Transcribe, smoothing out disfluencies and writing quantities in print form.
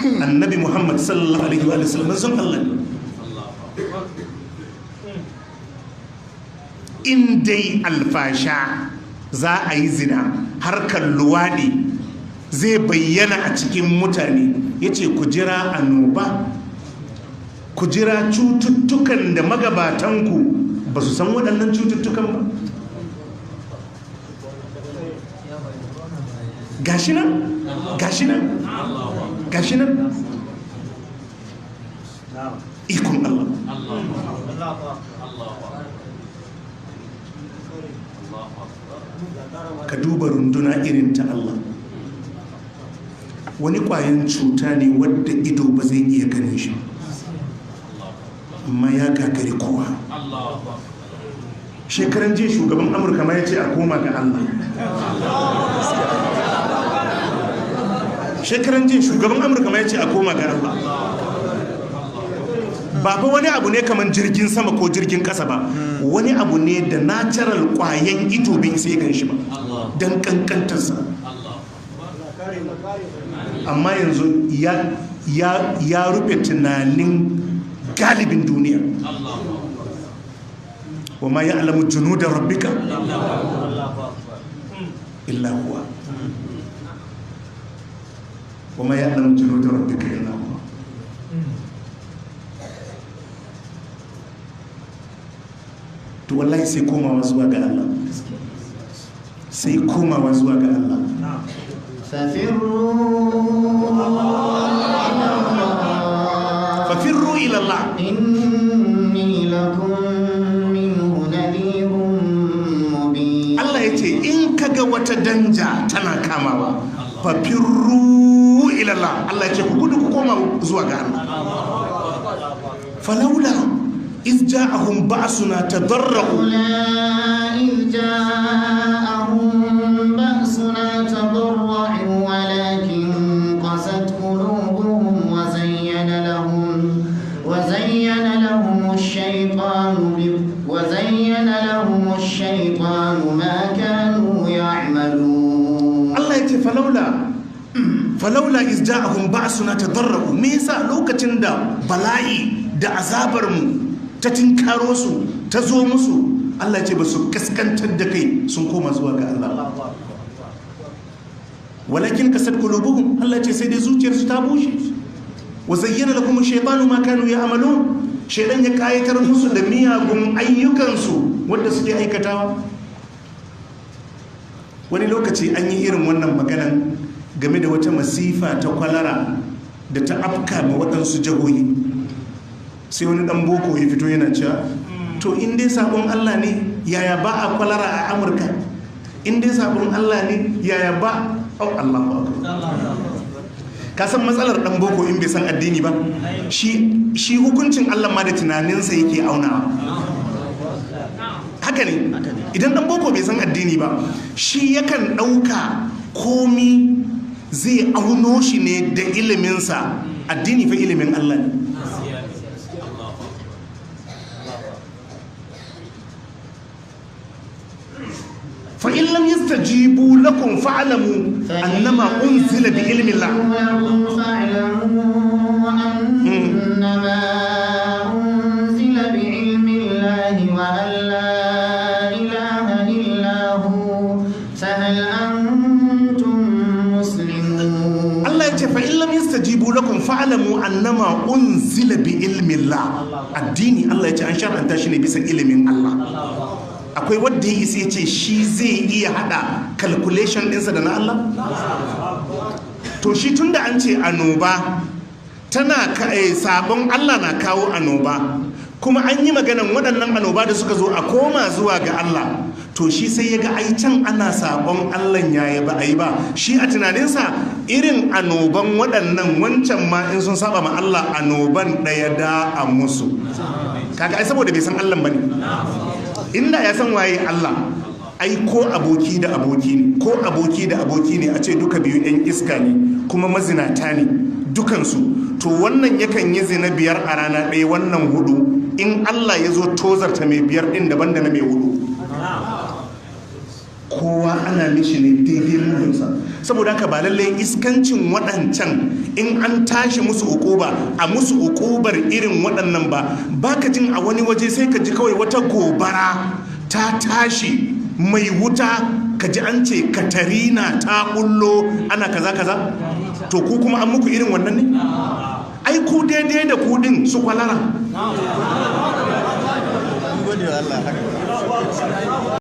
Annabi Muhammad sallallahu alaihi wa sallam manzon Allah ne. In dai alfasha za a yi zina, harkar luwaɗi zai bayyana a cikin mutane, ya ce ku jira annoba, ku jira cututtukan da magabatanku ba su san waɗannan cututtukan ba. Gashi nan, gashi nan, gashi nan. Ikon Allah. Ka duba runduna irin ta Allah. Wani ƙwayan cuta ne wadda ido ba zai iya ganin shi, amma ya gagari kowa. Shekaran jiya shugaban Amurka ma ya ce a koma ga Allah. Shekaran jiya shugaban Amurka ma ya ce a koma ga Allah. Ba fa wani abu ne kamar jirgin sama ko jirgin kasa ba, wani abu ne da natural kwayan ito bai sai gan shi ba don kankantarsa. Amma yanzu ya rufe tunanin galibin duniya. Wa ma ya'lamu junuda rabbika illa huwa. Wa ma ya'lamu junuda rabbika illa huwa. To wallahi sai komawa zuwa ga Allah, sai komawa zuwa ga Allah. Fafirru ila Allah. Inni lakum minhu nadhirun mubin. Allah yace in kaga wata danja tana kamawa, fafirru ila Allah. Allah yace ku gudu ku koma zuwa ga Allah. Falaula إذ جاءهم بأسنا تضرعوا، إذ جاءهم بأسنا تضرعوا ولكن قست قلوبهم وزين لهم الشيطان ما كانوا يعملون. الله يتي فلولا إذ جاءهم بأسنا تضرعوا. me yasa lokacin da bala'i da azabar mu ta tinkaro su, ta zo musu, Allah ce ba su kaskantar da kai sun koma zuwa ga Allah. Walakin kasat qulubuhum, Allah ce sai dai zuciyarsu ta bushe. Wa zayyana lakum ash-shaytanu ma kanu ya'malun, shaytan ya kayatar musu da miyagun ayyukansu wanda suke aikatawa. Wani lokaci an yi irin wannan maganan game da wata masifa ta kwalara da ta afka ma waɗansu jihohi. Sai wani dan boko ya fito yana cewa to in dai sabon Allah ne yaya ba a kwalara a Amurka? In dai sabon Allah ne yaya ba oh Allahu akbar. Ka san matsalar dan boko in bai san addini ba, shi hukuncin Allah ma da tunaninsa yake aunawa. Haka ne, idan dan boko bai san addini ba, shi yakan dauka komi zai auno shi ne da iliminsa. Addini fa ilimin Allah ne. فإن لم يستجيبوا لكم فاعلموا أنما أنزل بعلم الله. فاعلموا أنما أنزل بعلم الله وأن لا إله إلا هو فهل أنتم مسلمون. الله يقول فإن لم يستجيبوا لكم فاعلموا أنما أنزل بعلم الله. الدين الله يقول أن شرع أن تشني بس علم الله. Akwai wadda ya isa ya ce shi zai iya hada calculation ɗinsa da na Allah? To shi tunda an ce annoba tana sabon Allah na kawo annoba, kuma an yi maganan waɗannan annoba da suka zo a koma zuwa ga Allah, to shi sai ya ga ai can ana sabon Allah yaya ba a yi ba. Shi a tunaninsa irin annoban waɗannan wancan ma in sun saba ma Allah annoban ɗaya da a musu. Kaga ai saboda bai san Allah bane. Inda ya san waye Allah, ai ko aboki da aboki ne, ko aboki da aboki ne a ce duka biyu yan iska ne kuma mazinata ne dukansu, to wannan yakan yi zina 5 a rana ɗaya, wannan 4. In Allah ya zo tozarta mai 5 ɗin daban da na mai 4. Kowa ana mishi ne daidai mugunsa. Saboda haka ba lallai iskancin waɗancan in an tashi musu ukuba a musu ukubar irin waɗannan ba. Baka jin a wani waje sai ka ji kawai wata gobara ta tashi mai wuta, ka ji an ce Katrina ta bullo, ana kaza kaza. To ku kuma an muku irin wannan ne? Ai ku daidai da ku din su kwalara. Gode wa Allah haka.